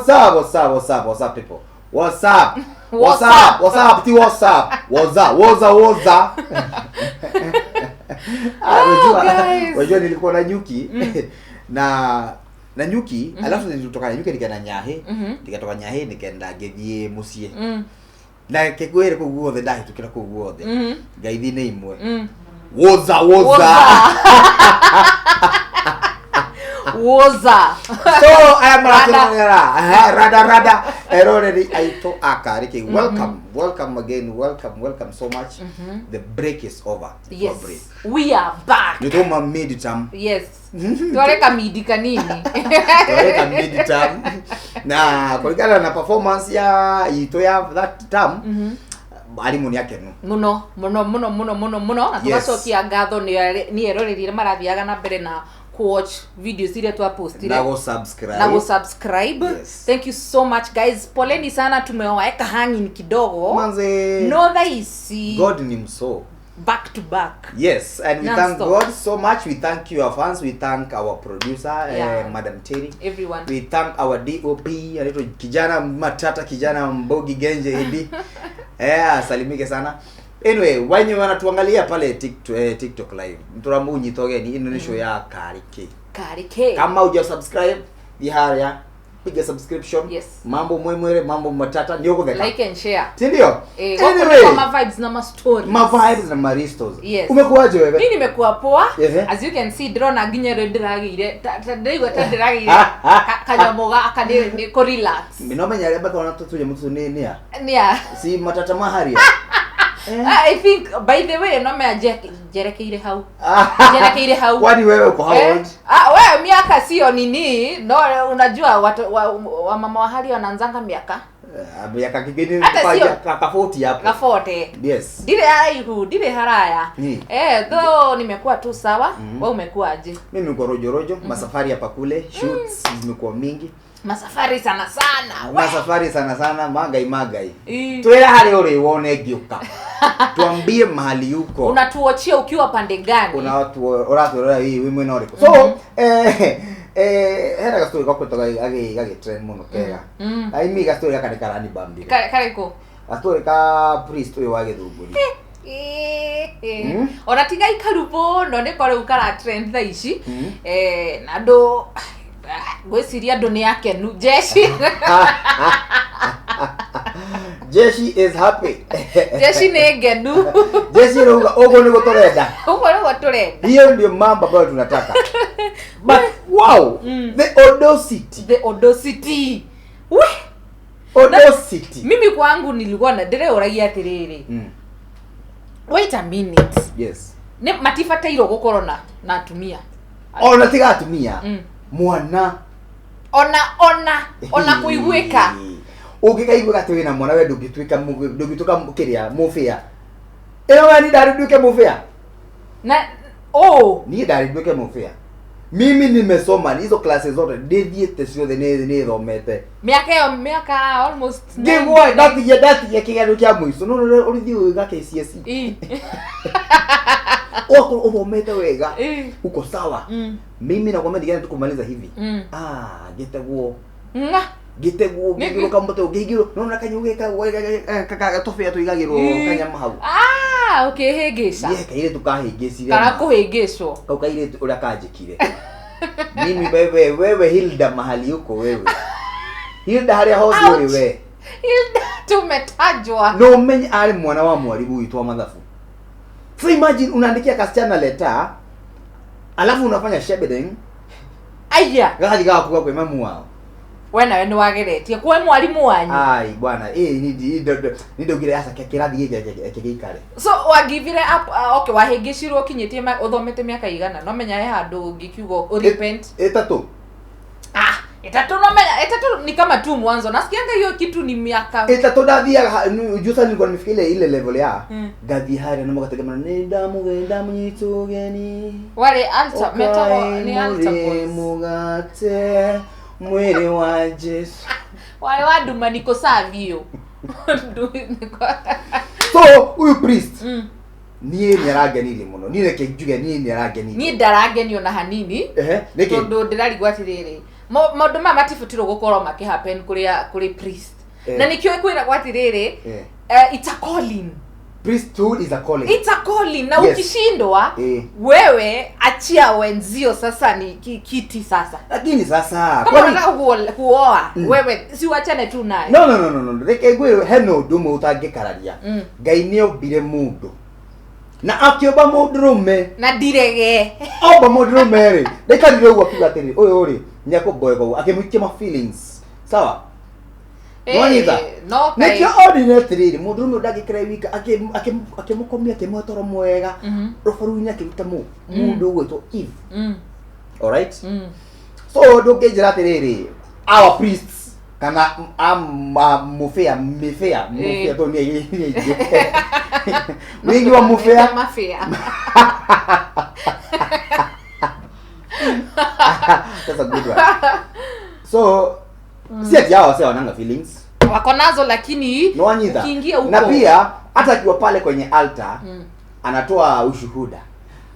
What's up, what's up, what's up, what's up, people? What's up? What's What's up? What's up? Ti what's up? What's up? What's up? What's up? Ah, Oh, unajua guys. unajua nilikuwa na nyuki na nyuki, alafu nilitoka na nyuki nikaenda Nyahi, nikatoka Nyahi nikaenda ngĩthiĩ mũciĩ na kĩkwĩre kũu guothe ndahĩtũkĩra kũu guothe ngeithi nĩ imwe. Woza woza. Woza. So aya maratũrorera rada rada eroreri aitũ akarĩkĩ, welcome, welcome again, welcome, welcome so much. The break is over. Yes. Break. We are back. Nĩ twauma mid term. Yes. Twareka midi kanini. Twareka mid term na kũringana na performance ya itũ ya that term, arimũ nĩ akenu. Muno muno muno muno muno muno na Yes. tugacokia ngatho nĩ eroreri arĩa marathiaga na mbere na kuwatch videos iria twapostire Na go subscribe. Na kusubscribe. Yes. Thank you so much, guys. Poleni sana, tumewaeka hanging kidogo. Manze. No, thaa ici God ni mso. Back to back. Yes, and we thank Non-stop. God so much. We thank you, our fans. We thank our producer, Madam Terry. Everyone. We thank our DOP, anaitwa kijana Matata, kijana Mbogi Genje Idi. Asalimike sana. Anyway, wenye wanatuangalia pale TikTok, TikTok live. Mturamunyitogeni ino ni show ya Kariki. Karike. Kama huja subscribe, biharia piga subscription. Yes. Mambo mwemwere, mambo matata ndio kutheka. Like and share. Si ndio? Eh, wako Anyway, ni ma vibes na ma stories. ma vibes na maristos. Yes. Umekuwaje wewe? Mi nimekuwa poa. Ehe. As you can see, ndĩrona nginya rĩ ndĩragĩire ndĩraigua ta ndĩragĩire kanyamũ gaka nĩ kũ relax. Nomenya arĩa bakona tũtũnye mũtũ nĩ nĩa Nĩa. si matata maharia. Eh. I think, by the way, no mea njerekeire hau, njerekeire hau. Kwani wewe uko how Eh, old? ah, we miaka sio nini, no, unajua watu wa mama wa hali wanaanzanga miaka Eh, miaka kingine Hata sio. ka 40 hapo. Gabote. Yes. Ndirĩ haraihu, ndirĩ haraya. Eh, though nimekuwa tu sawa. We umekuwa aje? Mimi niko rojo rojo, masafari hapa kule, shoots zimekuwa mingi. Masafari sana sana, we. Masafari sana sana, magai magai. Ii. Twĩra harĩa ũrĩ wone ngĩũka. Tuambie mahali yuko. Unatuochia ukiwa pande gani? Kuna watu ũratwĩrora wĩ mwena ũrĩkũ. So, hena gastori gakoretwo gagĩ trend mũno kega. Ai mi gastori gaka nĩ karanibambire. Karĩkũ? Gastori ka priest ũyũ wa Gĩthũngũri. Ona tiga ikaru mũno nĩko rĩu kara trend thaa ici. Eh, na andũ ngwĩciria andũ nĩ akenu jeshi. Jeshi is happy. Jeshi nĩ ngenu. Jeshi rauga ũguo nĩguo tũrenda. Ũguo nĩguo tũrenda. Hiyo ndio mambo ambayo tunataka. But wow, the audacity. The audacity, we. Audacity. Mimi kwangu nilikuwa na ndĩreũragia atĩrĩrĩ, wait a minute. Yes. Nĩ matibatairwo gũkorwo na atumia. Ona tiga atumia. Mwana. Ona kũiguĩka. Ũngĩkaiguĩka atĩ wĩna mwana we ndũngĩtuĩka kĩrĩa mũbĩa. Ĩno we ni ndarĩ nduĩke mũbĩa. Na oh. Niĩ ndarĩ nduĩke mũbĩa. Mimi nimesoma hizo classes zote ndĩthiĩte ciothe nĩ thomete. Miaka ĩyo miaka almost Ngĩgwa ndatigia kĩgerio kĩa mũico no ũrĩthiĩ ũgĩka KCSE. Ũgakorwo ũthomete wega. Uko sawa. Mimi nakwambia ndigana tukumaliza hivi. Ah, ngĩtegwo. Ng'a. Ngĩtegwo ngĩigĩrwo kamũtĩ ngĩigĩrwo nona kanyũgĩ gatobĩa tũigagĩrwo kanyama hau. Ah, ũkĩhĩngĩca. Ye kairĩtu kahĩngĩcire. Kana kũhĩngĩcwo. Kau kairĩtu ũrĩa kanjĩkire. Mimi wewe wewe Hilda mahali uko wewe. Hilda harĩa hothe ũrĩ Ouch. we. Hilda tumetajwa. No ũmenye arĩ mwana wa mwarimu witũ wa mathabu. So imagine unaandikia kasichana leta alafu unafanya shebedding Aya. gagathiĩ gagakuga kwĩ mamu wao. We nawe nĩ wageretie kwe mwarimu wanyu. Ai bwana, eh ni ndaugire aca kĩrathi gĩkĩ gĩikare. So wagivire up, okay, wahĩngĩcirwo ũkinyĩtie ũthomete mĩaka igana, no menya he handũ ũngĩkiuga ũrepent. Ĩtatũ. Ah, ĩtatũ, no menya ĩtatũ ni kama tu mwanzo, nasikianga hiyo kitu ni miaka Ĩtatũ ndathiaga juu sasa nilikuwa nimefikia ile level ya ngathiĩ harĩa na mũgategemana nĩ ndamũgenda mũnyitũ ũgeni. Wale altar metagwo Ũkai nĩ altar mũrĩe boys. mũgate mwĩrĩ wa Jesu. Wale wa niko savio. So huyu priest niĩ nĩ arangenirie mũno, niĩ reke njuge niĩ nĩ arangenirie. Niĩ ndaragenio na hanini. Ehe, nĩkĩ? Tondũ ndĩrarigwo atĩrĩrĩ, Maũndũ maya matibatirwo gũkorwo makĩhappen kũrĩa kũrĩ priest. Na nĩkĩo kwĩragwo atĩrĩrĩ, it's a calling. Priesthood is a calling. It's a calling na ukishindwa, wewe achia wenzio sasa ni kiti sasa. Lakini sasa kama unataka kuoa, wewe si uachane tu naye. No no no no no. Reke ngwĩre hena ũndũ ũmwe ũtangĩkararia. Ngai nĩ ombire mũndũ. Na akĩũmba mũndũrũme. Na ndirege. Omba mũndũrũme rĩ. Ndaikarire ũguo akiuga atĩrĩ, ũyũ rĩ, nĩ akũmboeka ũguo, akĩmũikia ma feelings. Sawa? Nĩwanyita? No kai. Nĩkĩo onire atĩrĩrĩ, mũndũrũme ũyũ ndangĩikara wika, akĩmũkomia, akĩmũhe toro mwega, rũbaru-inĩ akĩruta mũndũ ũgwĩtwo Eve. Alright? So ndũngĩnjĩra atĩrĩrĩ, our priests kana mũbĩa, mĩbĩa, mũbĩa tondũ nĩ aingĩ. Wĩigi wa mũbĩa. Mabĩa. That's a good one. So, si ati hao wasee wananga feelings. Wako nazo lakini Nĩwanyita? ukiingia huko. Na pia hata akiwa pale kwenye altar, anatoa ushuhuda.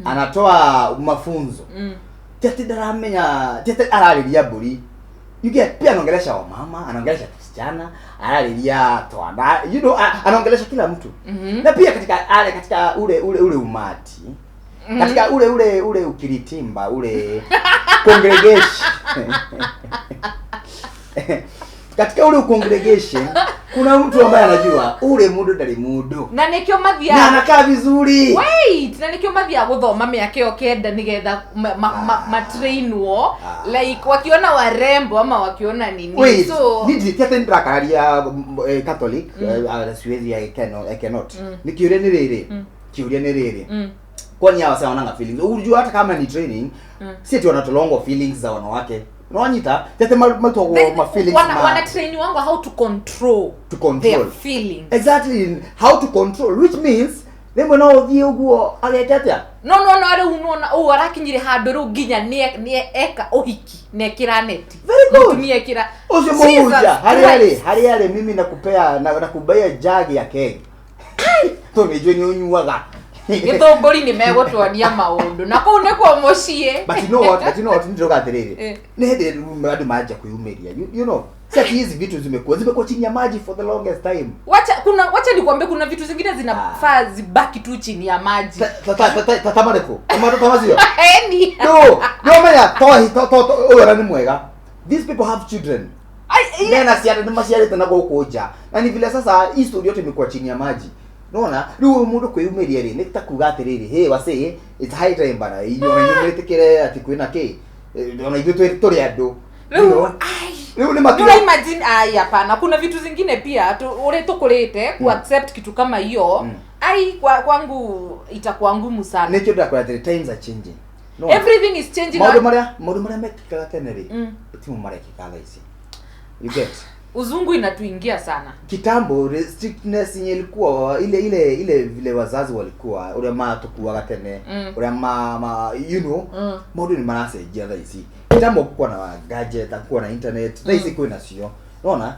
Anatoa mafunzo. Ti ati ndaramenya, ti ati ararĩria mbũri. You get, pia anaongelesha wamama, anaongelesha wasichana, anarĩria twana, you know, anaongelesha kila mtu. Na pia katika ale, katika ule ule ule umati. Katika ule ule ule ukiritimba, ule congregation. Katika ule congregation kuna mtu ambaye anajua ule mundu ndari mundu. Na nikio mathia Na anakaa vizuri. Wait, na nikio mathia guthoma miaka yo kenda nigetha matrainwo, like wakiona warembo ama wakiona nini. Wait, so nidi ti ati ndrakararia Catholic, siwezi, I cannot, I cannot. Ni kiuria ni riri. Kiuria ni riri. Kwani hawa sasa wananga feelings. Unajua hata kama ni training, si ati wanatolongwa feelings za wanawake. Unawanyita? Tete matwa ma feelings ma wana train wangu how to control To control. their feelings. Exactly, how to control, which means rĩmwe no ũthiĩ ũguo ageke atĩa? No, no, no, rĩu nĩwona, ũũ arakinyire handũ rĩu nginya nĩ eka ũhiki, nĩ ekĩra neti. Very good. Mũtumia ekĩra. Ũcio Jesus mũhunjia, harĩa Christ. rĩ, harĩa rĩ, mimi nakupea, nakubaia jagi ya keg. Tondũ nĩ njũĩ nĩ ũnyuaga. Gĩthũngũri nĩ megũtuonia maũndũ. Na kũu nĩkuo mũciĩ. But you know what? But you know what? Nĩ ndĩrauga atĩrĩrĩ. Nĩ hĩndĩ rĩu andũ manjia kwĩyumĩria. You know, si ati hizi vitu zimekuwa chini ya maji for the longest time. Wacha, kuna, wacha nikwambie kuna vitu zingine zinafaa zibaki tu chini ya maji. Ta marĩkũ? Ta macio? Eni. No, no menya, to, to, to, ũyũ ona nĩ mwega. These people have children. Ai, ai. Mena ciana nĩ maciarĩte na gũkũ nja. Na ni vile sasa hii story yote imekuwa chini ya maji. Unaona? Rĩu ũyũ mũndũ kwĩyumĩria rĩ, nĩ ta kuga atĩrĩrĩ, hey, wasee, it's high time bana. Inyuĩ ona inyuĩ mwĩtĩkĩre atĩ kwĩna kĩ? Ona ithuĩ tũrĩ andũ. Rĩu, You know? ai. Rĩu nĩ matua. Nĩ imagine, ai, hapana. Kuna vitu zingine pia, ule tukulete, ku accept kitu kama hiyo, ai, kwangu itakuwa ngumu sana. Nĩkĩo ndĩrakwĩra atĩrĩ, times are changing. No. Everything is changing. Maũndũ marĩa mekĩkaga tene rĩ, timo marekĩka thaa ici. You get? Uzungu inatuingia sana. Kitambo strictness yenye ilikuwa ile ile ile vile wazazi walikuwa uria matukuaga tene, uria ma you know, maundu ni maracenjia thaa ici. Kitambo kukuwa na gadget, kukuwa na internet, thaa ici kwina cio. Unaona?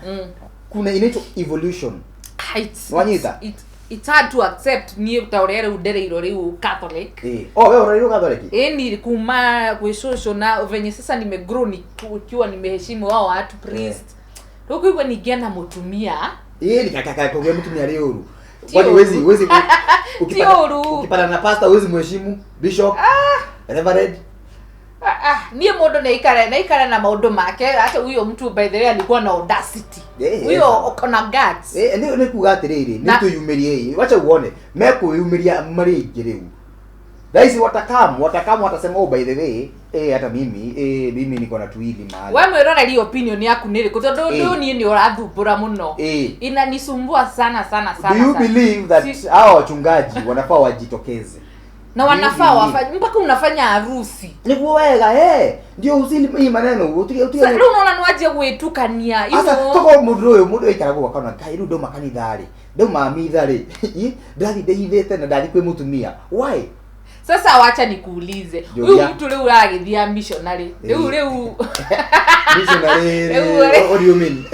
Kuna inaitwa evolution. Wanyita? It's hard to accept ni ta uria riu ndereirwo riu Catholic. Oh, wewe urereirwo Catholic? Ni kuma gwĩ cũcũ na venye sasa nimegrow nikiwa nimeheshimu wao watu priest. Rĩu kũigua ningĩ na mũtumia. Ni kaka kaka mũtumia rĩ ũru. Ti Kwani ũru. huwezi Ti ũru. ukipata na pastor huwezi mheshimu, bishop, reverend. Niĩ mũndũ nĩ aikare na maũndũ make. Hata huyo mtu by the way alikuwa na audacity. Huyo uko na guts. Nĩ kuga atĩrĩrĩ, nĩ Na- twĩyumĩrie ĩ. Wacha uone, mekwĩyumĩria marĩ aingĩ rĩu. Thaa ici watakamu watasema, oh, by the way, hata mimi niko na tuili mahali. We mwĩroreri opinion yaku nĩ ĩrĩkũ? Tondũ ũndũ niĩ nĩ ũrathumbũra mũno. Inanisumbua sana, sana, sana, Do you sana. believe that Si- hawa wachungaji wanafaa wajitokeze? Na wanafaa Do you believe? wafanye mpaka unafanya harusi. Nĩguo wega, Ndio usili hii maneno, utige Sasa, rĩu unaona nĩ wanjia gwĩtukania, you Asa, know. toko mũndũ ũyũ, mũndũ aikaraga ũguo akona, Ngai, rĩu ndauma kanitha rĩ, ndauma mitha rĩ, ndathiĩ ndĩhithĩte na ndathiĩ kwĩ mũtumia. Why? Sasa wacha nikuulize. Ndio Huyu ya. mtu rĩu aragĩthiĩ missionary. Rĩu, rĩu. Missionary, Rĩu, rĩu. what do you mean?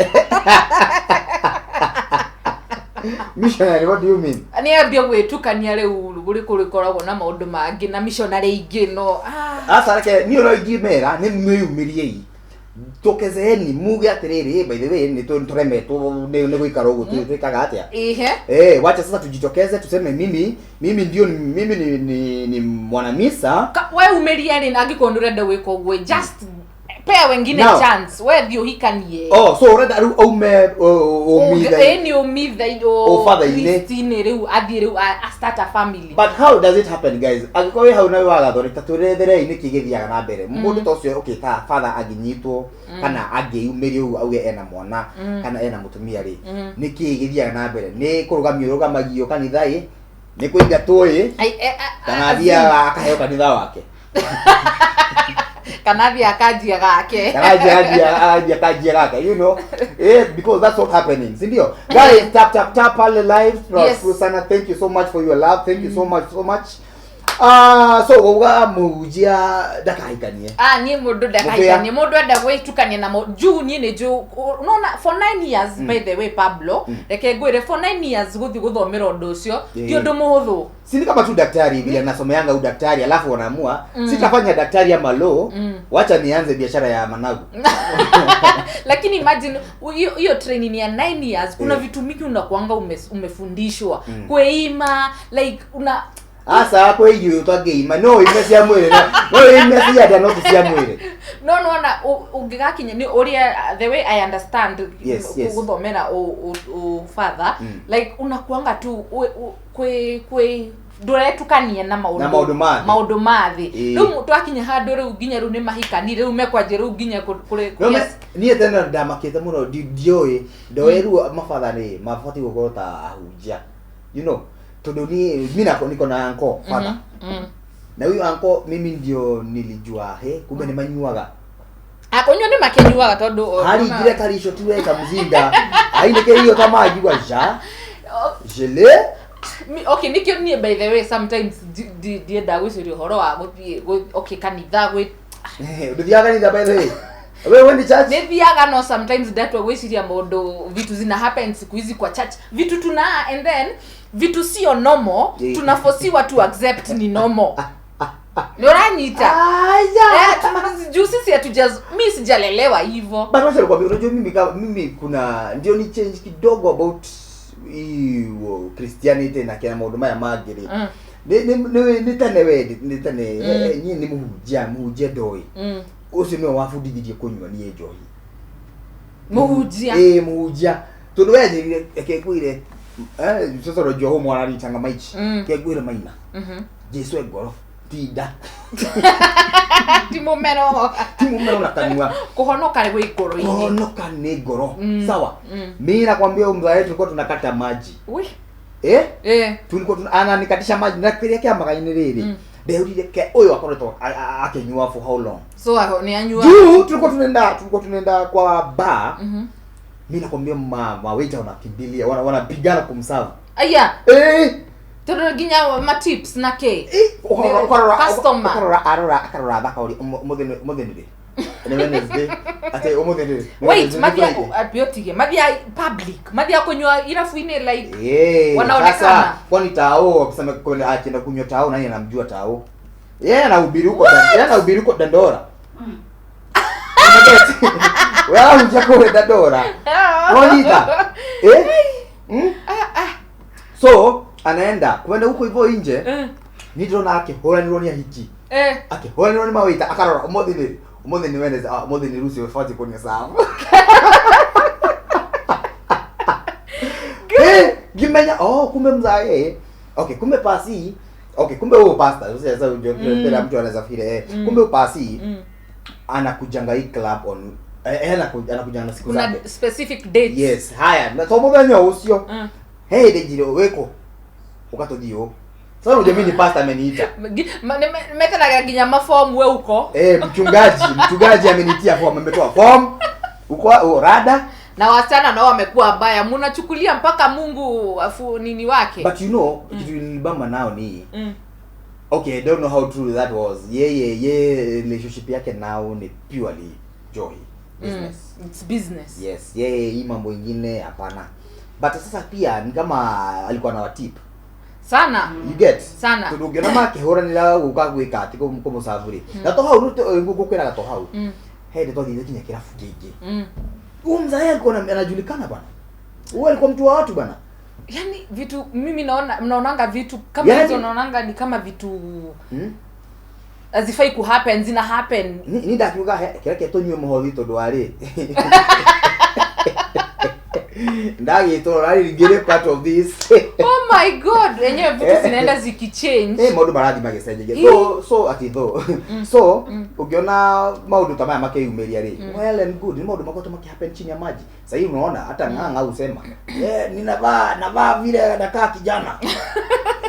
Missionary, what do you mean? Nĩ ambia gwĩtukania rĩu rũrĩ kũrĩkoragwo na maũndũ mangĩ na missionary ingĩ no. Asa reke niĩ no ingĩmera nĩ mwĩyumĩriei. Tokezeeni muge atiriri, by the way, nĩ tũremetwo nĩ gũikara ũguo, twĩkaga atĩa? Ihe. Eh, wacha sasa tujitokeze tuseme mimi ndio mimi ni mwanamisa. We umerie rĩ, angĩkorwo nĩ ũrenda gwĩka ũguo, just pea wengine Now. chance, we thiĩ ũhikanie. Oh, so urenda rĩu aume ũmithe? Ĩ, nĩ ũmithe. Ũbatha-inĩ. Kristi-inĩ rĩu, athiĩ rĩu a start a family. But how does it happen, guys? Angĩkorwo wĩ hau na wĩ wa gathoreka, ta twĩretherei nĩkĩ gĩthiaga na mbere. Mũndũ ta ũcio, okay, ta father angĩnyitwo kana angĩyumĩria ũguo auge ena mwana kana ena mũtumia rĩ, nĩkĩ gĩthiaga na mbere? Nĩ kũrũgamio rũgamagio kanitha ĩ, nĩ kũingatwo ĩ, Ai, kana athiaga akaheo kanitha wake? Kana athiĩ akanjia gake. Kana aje akanjia gake, because that's what happening, si ndio? Guys, tap tap tap pale live. Tunawashukuru sana. Thank you so much for your love. Thank you so much, so much. Ah, so wauga mũhunjia ndakahikanie? Ah, niĩ mũndũ ndakahikanie. Mũndũ enda gwĩtukania na juu niĩ nĩ njũ unaona for 9 years, by the way, Pablo, reke ngwĩre, for 9 years gũthiĩ gũthomera ũndũ ũcio ti ũndũ mũhũthũ. Si ni kama tu daktari vile anasomeanga udaktari, alafu wanaamua, sitafanya daktari ama law, wacha nianze biashara ya managu. Lakini imagine hiyo training ya 9 years, kuna vitu mingi unakuanga umefundishwa kweima, like una Asa kwĩ irio ũtangĩima, no ime cia mwĩrĩ, no ime cia nda, no ti cia mwĩrĩ. No nona ũngĩgakinya nĩ ũrĩa, the way I understand gũthomera u father, like unakuanga tu kwĩ ndũretukania na maũndũ Na maũndũ ma thĩ. Maũndũ ma thĩ. Rĩu twakinya handũ rĩu nginya rĩu nĩ mahikani, rĩu mekwanjia rĩu nginya kũrĩ No niĩ tene ndamakĩte mũno, ndiũĩ ndoĩ rĩu mabatha nĩ mabatiĩ gũkorwo ta ahunjia, tondũ niĩ mi niko na uncle father, na huyo uncle mimi ndio nilijua he kumbe nĩ manyuaga. Akũnyua nĩ makĩnyuaga tondũ Haringire karico tiwe kamzinga ainĩkĩrio ta maji gwa ja jele. Okay, nikĩo niĩ, by the way, sometimes ndiendaga gwĩciria ũhoro wa gũthiĩ okay, kanitha gwĩ Ndũthiaga kanitha, by the way? We wendi church? Nĩ thiaga, no sometimes ndatua gwĩciria maũndũ, vitu zina happen siku hizi kwa church, vitu tuna, and then vitu sio normal, tunafosiwa to accept ni normal. Nĩ ũranyita? Aya. Eh, juu sisi hatuja, mi sijalelewa hivyo. But wacha nikwambie, unajua mimi kama mimi kuna ndio ni change kidogo about hii Christianity na kina maũndũ maya mangĩ rĩ. Nĩ tene we nĩ tene, niĩ nĩ mũhunjia ndoĩ. Ũcio nĩwe wabundithirie kũnyua niĩ njohi. Mũhunjia? Ĩĩ, mũhunjia, tondũ we anjĩrire, reke ngwĩre, sasa unajua huyu mwana alitanga maichi. Reke ngwĩre, Maina, Jesu e ngoro tinda. Ti mũmero. Ti mũmero na kanua. Kũhonoka nĩ gwĩ ngoro-inĩ. Kuhonoka nĩ ngoro. Sawa, mimi nakwambia mzae tulikuwa tunakata maji. Ui. Eh, tulikuwa ananikatisha maji, na kĩrĩa kĩamagainĩ rĩrĩ, ndeurire ke ũyũ akoretwo akĩnyua for how long. So nĩ anyua. Juu tulikuwa tunaenda kwa bar, mimi nakwambia ma waiter wanakimbilia, wanapigana kumserve. Aya. Eh. Tondũ nginya ma tips na kĩ. Eh, Customer. ukarora, arora, akarora thaka ũrĩa ũmũthĩ nĩ rĩ? Nĩ Wednesday ati ũmũthĩ nĩ rĩ? Nĩ Wait, Wednesday, nĩ mathia Friday. ambia ũtige mathia public, mathia kũnyua irabu-inĩ like Eh, wanaonekana. sasa kwani tao akisema kwani akienda kunywa tao, nani anamjua tao? Yeye anahubiri huko, yeye anahubiri huko Dandora. Wewe anahunjia kule Dandora. Wanyita. Eh? So anaenda kwenda huko hivyo nje, nindĩrona akĩhũranĩrwo nĩ ahiki, akĩhũranĩrwo nĩ mawaita, akarora ũmũthĩ nĩ Wednesday, ah, ũmũthĩ nĩ rũciũ batiĩ kũnyua sawa. Eh, ngimenya, oh, kumbe mzae, okay, kumbe pasi, okay, kumbe huyo pastor sasa unajua tena mtu anaweza fikiri, kumbe huyo pasi anakujanga hii club on anakujanga siku Kuna zake. Specific dates. Yes, haya, na to muthenya ũcio, hey, ndĩnjire wĩkũ ũgatũthiĩ ũ. Sasa unajua mimi ni pastor ameniita. Metanaga nginya mafomu we uko. Eh, mchungaji ameniitia form, ametoa form uko rada. Na wasichana nao wamekuwa mbaya, munachukulia mpaka Mungu afu nini wake. But you know, kitu ilinibamba nao ni, okay, I don't know how true that was, yeye ye relationship yake nao ni purely joy business. It's business. Yes, yeye hii mambo ingine hapana. But sasa pia ni kama alikuwa na watip. Sana. You get? Sana. Tondu ũngĩona makĩhũranĩra gũka gwĩka atĩ kũmũcabũrĩ na to hau ngũkwĩraga to hau. He nĩ twathiire nginya kĩrabu kĩngĩ. Huyu mzae alikuwa anajulikana bana. Huyu alikuwa mtu wa watu bana. Yani vitu mimi naona, mnaonanga vitu kama hizo, naonanga ni kama vitu hazifai ku happen, zina happen. Ni ndakiuga kĩreke tũnyue mũhothi tondũ warĩ ndagĩtwo rarĩ ngĩrĩ part of this. Oh my God, yenyewe vitu zinaenda zikichange. Maũndũ marathiĩ magĩcenjagia. So ati tho so ũngĩona maũndũ ta maya makĩyumĩria rĩ, well and good, nĩ maũndũ makoretwo makĩhappen chini ya maji. Sasa hivi unaona hata Ng'ang'a husema, ninavaa navaa vile nakaa kijana,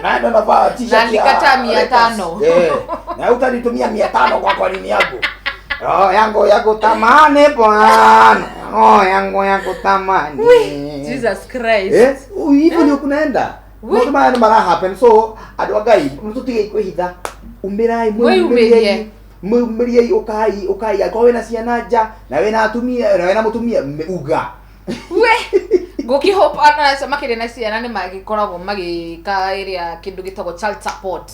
naenda navaa t-shirt Na ya alikataa mia Lakers. tano. Na utanitumia 500 kwa nini yangu? Roho yangu ya kutamani Bwana, roho yangu ya kutamani. Jesus Christ. Hivyo ndio kunaenda. Maũndũ maya nĩ mara happen, so andũ a Ngai tũtige kwĩhitha, umĩrai, Mwĩyumĩrie. Mwĩyumĩriei, ũkai, ũkai, angĩkorwo wĩna ciana nja na wĩna atumia na wĩna mũtumia, uga. We ngũkĩhope ana acio makĩrĩ na ciana nĩ magĩkoragwo magĩka ĩrĩa kĩndũ gĩtagwo child support.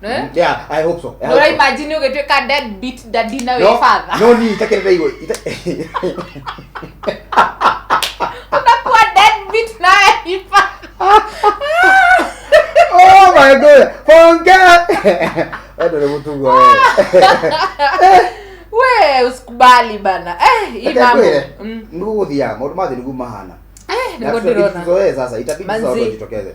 Eh? Yeah, I hope so. I hope Nĩ so. imagine ũgĩtuĩka deadbeat daddy na wĩ No, father. no, ni itakĩrĩte igũ. Unakuwa deadbeat na wewe father. Oh my God. Fonke. Wewe ndio mũtugo wewe. We usikubali bana. Hii Reke mambo. ngwĩre, nĩguo gũthiaga maũndũ ma thĩ nĩguo mahana. Nĩguo ndĩrona. Tuzoee sasa, itabidi sasa watu Manzi. wajitokeze.